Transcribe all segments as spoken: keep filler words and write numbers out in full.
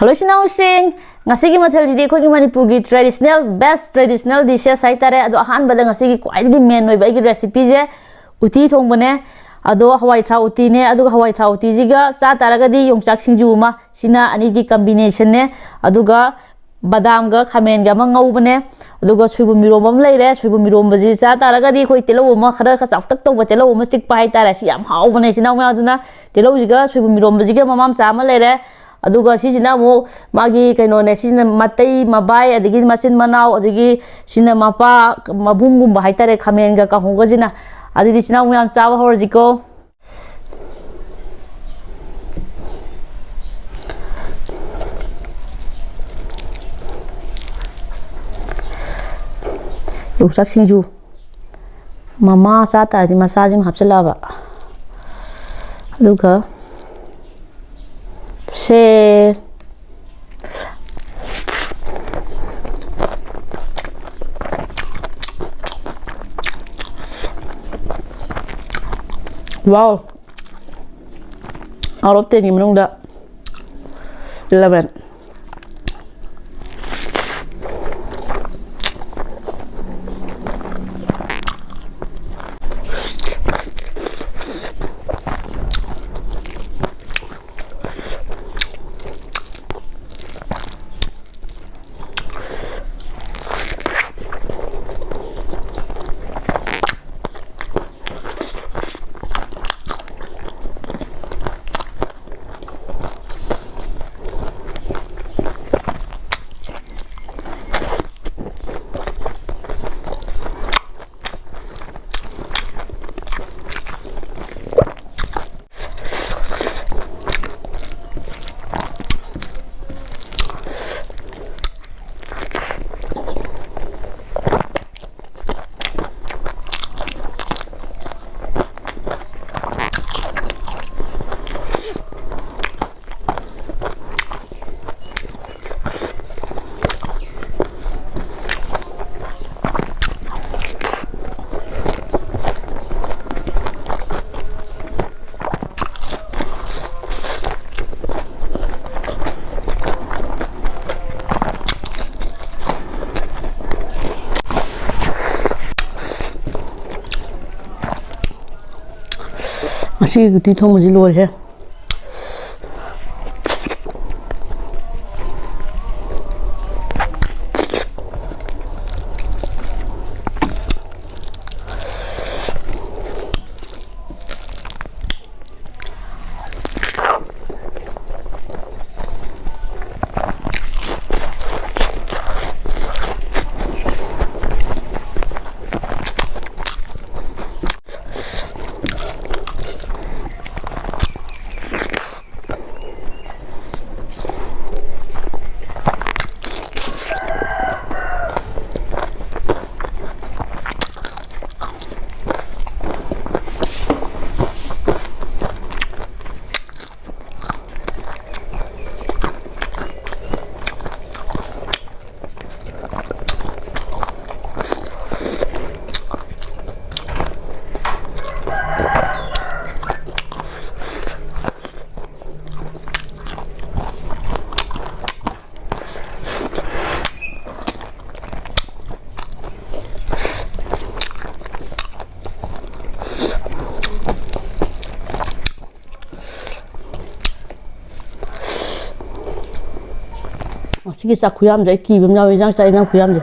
Hello ꯏꯆꯤꯟ ꯏꯅꯥꯎꯁꯤꯡ, ꯉꯁꯤꯒꯤ ꯃꯊꯦꯜꯁꯤꯗꯤ ꯑꯩꯈꯣꯏꯒꯤ ꯃꯅꯤꯄꯨꯔꯒꯤ traditional, best traditional dishes ꯍꯥꯏꯇꯥꯔꯦ꯫ ꯑꯗꯣ ꯑꯍꯥꯟꯕꯗ ꯉꯁꯤꯒꯤ ꯈ꯭ꯋꯥꯏꯗꯒꯤ main ꯑꯣꯏꯕ ꯑꯩꯒꯤ recipeꯁꯦ ꯎꯇꯤ ꯊꯣꯡꯕꯅꯦ꯫ ꯑꯗꯣ ꯍꯋꯥꯏ ꯊ꯭ꯔꯥꯛ ꯎꯇꯤꯅꯦ, ꯑꯗꯨꯒ ꯍꯋꯥꯏ ꯊ꯭ꯔꯥꯛ ꯎꯇꯤꯁꯤꯒ ꯆꯥ ꯇꯥꯔꯒꯗꯤ ꯌꯣꯡꯆꯥꯛ ꯁꯤꯡꯖꯨ ꯑꯃ, ꯁꯤꯅ ꯑꯅꯤꯒꯤ combinationꯅꯦ꯫ ꯑꯗꯨꯒ ꯕꯗꯥꯝꯒ ꯈꯥꯃꯦꯟꯒ ꯑꯃ ꯉꯧꯕꯅꯦ꯫ ꯑꯗꯨꯒ ꯁꯣꯏꯕꯨꯝ ꯏꯔꯣꯝꯕ ꯑꯃ ꯂꯩꯔꯦ꯫ ꯁꯣꯏꯕꯨꯝ ꯏꯔꯣꯝꯕꯁꯤ ꯆꯥ ꯇꯥꯔꯒꯗꯤ ꯑꯩꯈꯣꯏ ꯇꯤꯜꯍꯧ ꯑꯃ, ꯈꯔ ꯈꯔ ꯆꯥꯎꯇꯛ ꯇꯧꯕ ꯇꯤꯜꯍꯧ ꯑꯃ ꯆꯤꯛꯄ ꯍꯥꯏꯇꯥꯔꯦ꯫ ꯁꯤ ꯌꯥꯝ ꯍꯥꯎꯕꯅꯦ ꯏꯆꯤꯟ ꯏꯅꯥꯎ ꯃꯌꯥꯝ꯫ ꯑꯗꯨꯅ ꯇꯤꯜꯍꯧꯁꯤꯒ ꯁꯣꯏꯕꯨꯝ ꯏꯔꯣꯝꯕꯁꯤꯒ ꯃꯃꯥ ꯃꯆꯥ ꯑꯃ ꯂꯩꯔꯦ꯫ ꯑꯗꯨꯒ ꯁꯤꯁꯤꯅ ꯑꯃꯨꯛ ꯃꯥꯒꯤ ꯀꯩꯅꯣꯅꯦ, ꯁꯤꯁꯤꯅ ꯃꯇꯩ ꯃꯕꯥꯏ, ꯑꯗꯒꯤ ꯃꯆꯤꯟ ꯃꯅꯥꯎ, ꯑꯗꯒꯤ ꯁꯤꯅ ꯃꯄꯥ, ꯃꯕꯨꯡꯒꯨꯝꯕ ꯍꯥꯏꯇꯥꯔꯦ, ꯈꯥꯃꯦꯟꯒ ꯀꯥꯡꯍꯧꯒꯁꯤꯅ꯫ ꯑꯗꯨꯗꯤ ꯏꯆꯤꯟ ꯏꯅꯥꯎ ꯃꯌꯥꯝ ꯆꯥꯕ ꯍꯧꯔꯁꯤꯀꯣ꯫ ꯌꯣꯡꯆꯥꯛ ꯁꯤꯡꯖꯨ꯫ ꯃꯃꯥ ꯆꯥ ꯇꯥꯔꯗꯤ ꯃꯆꯥꯁꯤꯡ ꯍꯥꯞꯆꯤꯜꯂꯛꯑꯕ꯫ ꯑꯗꯨꯒ ꯁꯦ꯫ Wow! Out of tenꯒꯤ ꯃꯅꯨꯡꯗ eleven꯫ ꯁꯤ ꯎꯇꯤ ꯊꯣꯡꯕꯁꯤ ꯂꯣꯏꯔꯦ꯫ ꯉꯁꯤꯒꯤ ꯆꯥꯛ ꯈꯨꯌꯥꯝꯁꯦ ꯑꯩ ꯀꯤꯕ ꯑꯃ ꯌꯥꯎꯋꯦ, ꯏꯟꯖꯥꯡ ꯆꯥꯛ ꯏꯟꯖꯥꯡ ꯈꯨꯌꯥꯝꯁꯦ꯫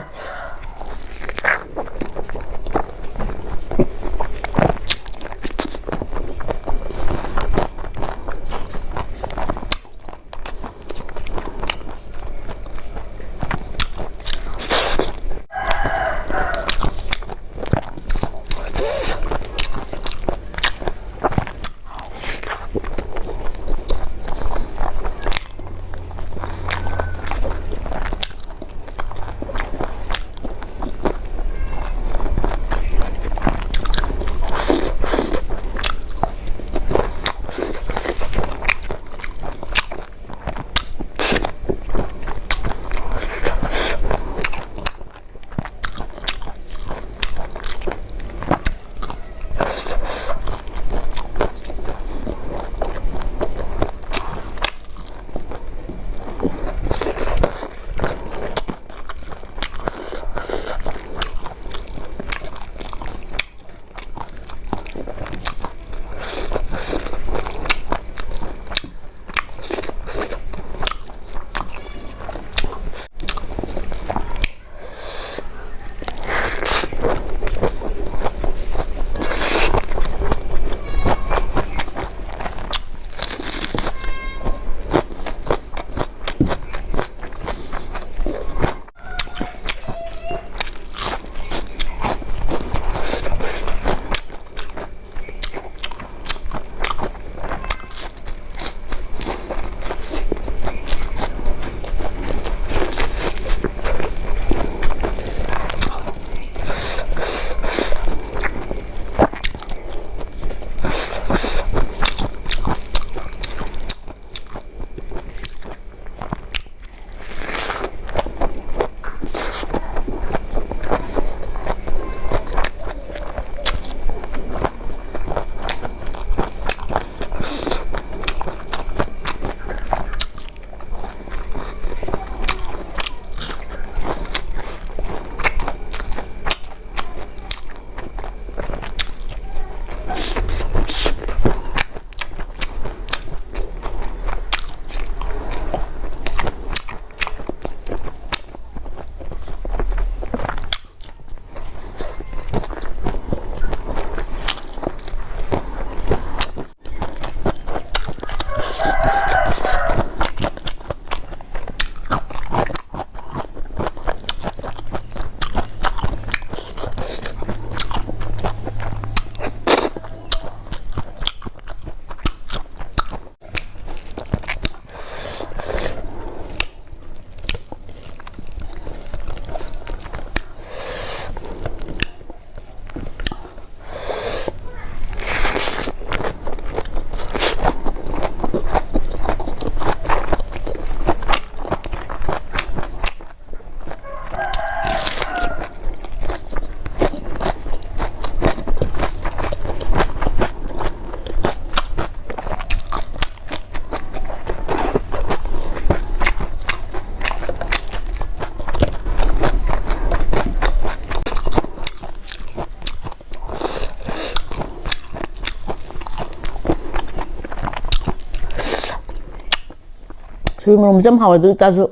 ꯃꯣꯔꯣꯛ ꯃꯆꯝ ꯍꯥꯎꯋꯦ, ꯑꯗꯨ ꯑꯣꯏꯇꯥꯔꯁꯨ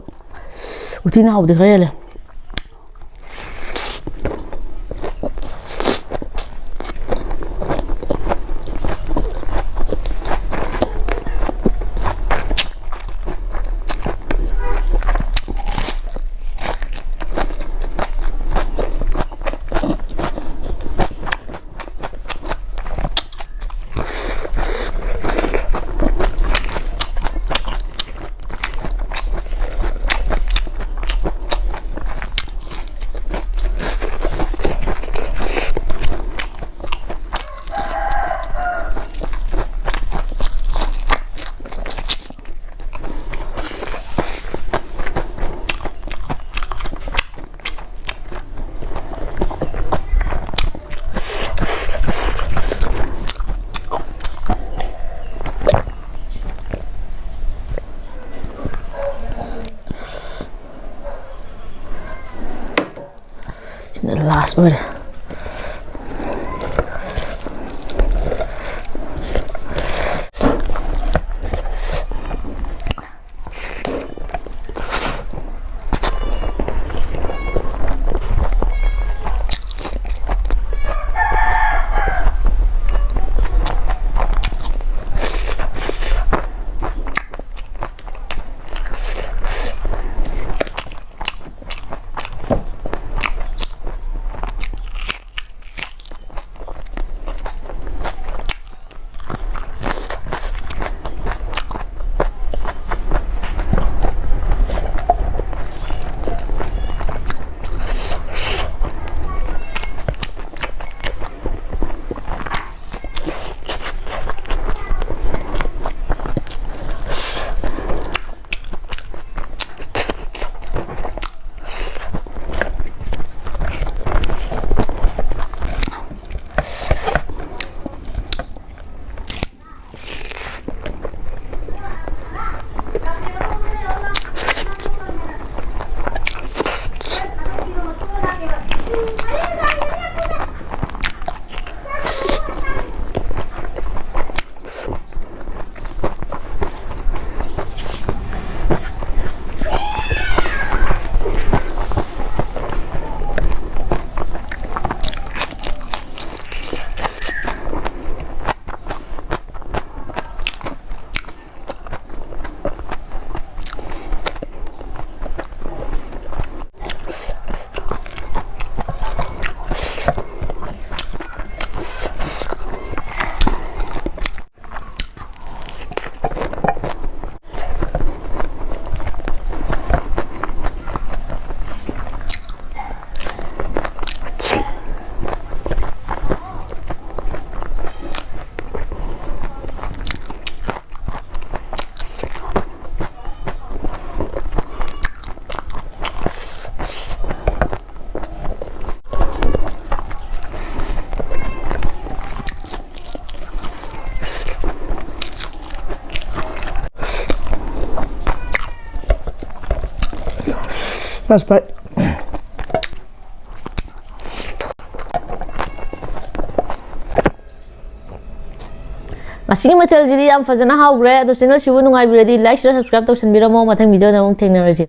ꯎꯇꯤꯅ ꯍꯥꯎꯕꯗꯤ ꯈꯔ ꯍꯦꯜꯂꯦ꯫ ꯁꯤꯅ ꯂꯥꯁ ꯑꯣꯏꯔꯦ꯫ First bite. ꯉꯁꯤꯒꯤ ꯃꯊꯦꯜꯁꯤꯗꯤ ꯌꯥꯝ ꯐꯖꯅ ꯍꯥꯎꯈ꯭ꯔꯦ꯫ ꯑꯗꯣ ꯆꯦꯅꯦꯜꯁꯤꯕꯨ ꯅꯨꯡꯉꯥꯏꯕꯤꯔꯗꯤ ꯂꯥꯏꯛ, ꯁꯤꯌꯔ, ꯁꯕꯁꯀ꯭ꯔꯥꯏꯕ ꯇꯧꯁꯟꯕꯤꯔꯝꯃꯣ꯫ ꯃꯊꯪ ꯚꯤꯗꯤꯑꯣꯗ ꯑꯃꯨꯛ ꯊꯦꯡꯅꯔꯁꯤ꯫